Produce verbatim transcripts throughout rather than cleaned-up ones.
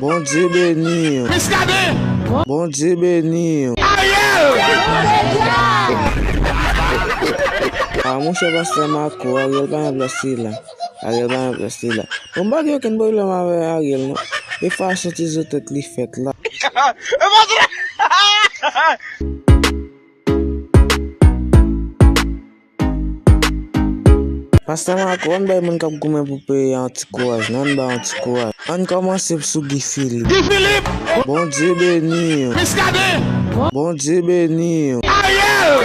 Bondye beni w. Bondye beni w. A, monchè, pastè Marco, Ariel pa nan plas li la. Ariel pa nan plas li la. Bon, m pa gen okenn pwoblèm avè Ariel, non. E fason ti zo tèt li fèt la. Pastè Marco, ann bay moun k ap goumen pou peyi a yon ti kouraj, non, ann ba yon ti kouraj. Ann kòmanse sou Guy Philippe. Guy Philippe! Bondye beni w. Muscadin! Bondye beni w. Ariel!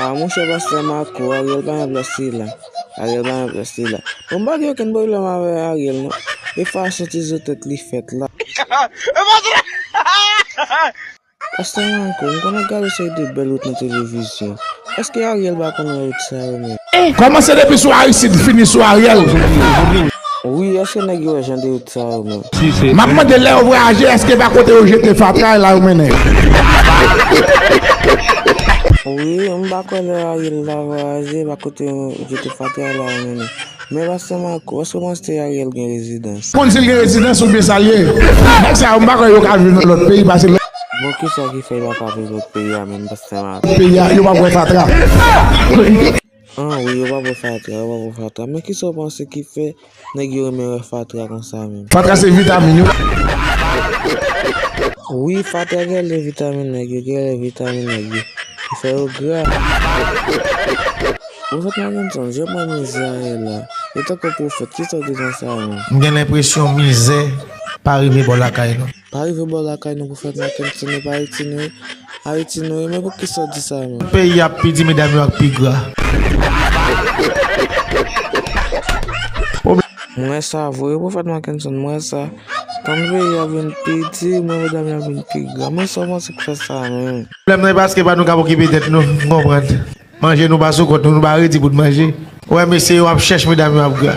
A, monchè, pastè Marco, Ariel pa nan plas li la. Ariel pa nan plas li la. Bon, m pa gen okenn pwoblèm avè Ariel, non. E fason ti zo tèt li fèt la. Pastè Marco, m konn ap gade yon seri de bèl wout nan televizyon. Èske Ariel pa konn wè wout sa yo menm? Kòmanse depi sou Aristide, fini sou Ariel. Wi, èske nèg yo wè jan de wout sa yo menm? M ap mande lè yo vwayaje, èske pa kote yo jete fatra la yo mennen yo? Wi, m pa kwè lè Ariel la vwayaje, pa kote yo jete fatra la yo mennen. Men pastè Marco, èske w panse Ariel gen rezidans? Konn si l gen rezidans oubyen sa l ye. Nèg sa yo, m pa kwè yo ka viv nan lòt peyi pase lòt. Bon, kisa ki fè yo pa ka viv lòt peyi a menm, pastè Marco? Peyi a, yo pa wè fatra. An, wi, yo pa wè fatra, yo pa wè fatra. Men kisa w panse ki fè nèg yo renmen wè fatra konsa menm? Fatra se vitamin, wi. Wi, fatra genlè vitamin nèg yo, genlè vitamin nèg yo. Ki fè yo gra. Pwofèt Mackenson, jan w pran mizè a ye la. E tankou pwofèt, kisa w di nan sa menm? M gen lenpresyon mizè pa rive bò lakay nou. Pa rive bò lakay nou, pwofèt Mackenson, e pa Ayiti nou ye. Ayiti nou ye, men poukisa w di sa menm? Peyi a ap pi di, medam yo ap pi gra. M wè sa vre, pwofèt Mackenson, m wè sa. Tann peyi a vin pi di, men medam yo ap vin pi gra. Men sa w panse k fè sa menm? Pwoblèm nan e paske pa nou k ap okipe tèt nou, m konprann. Manje nou pa sou kont nou, nou pa redi pou n manje. Ou wè mesye yo ap chèch medam yo ap gra.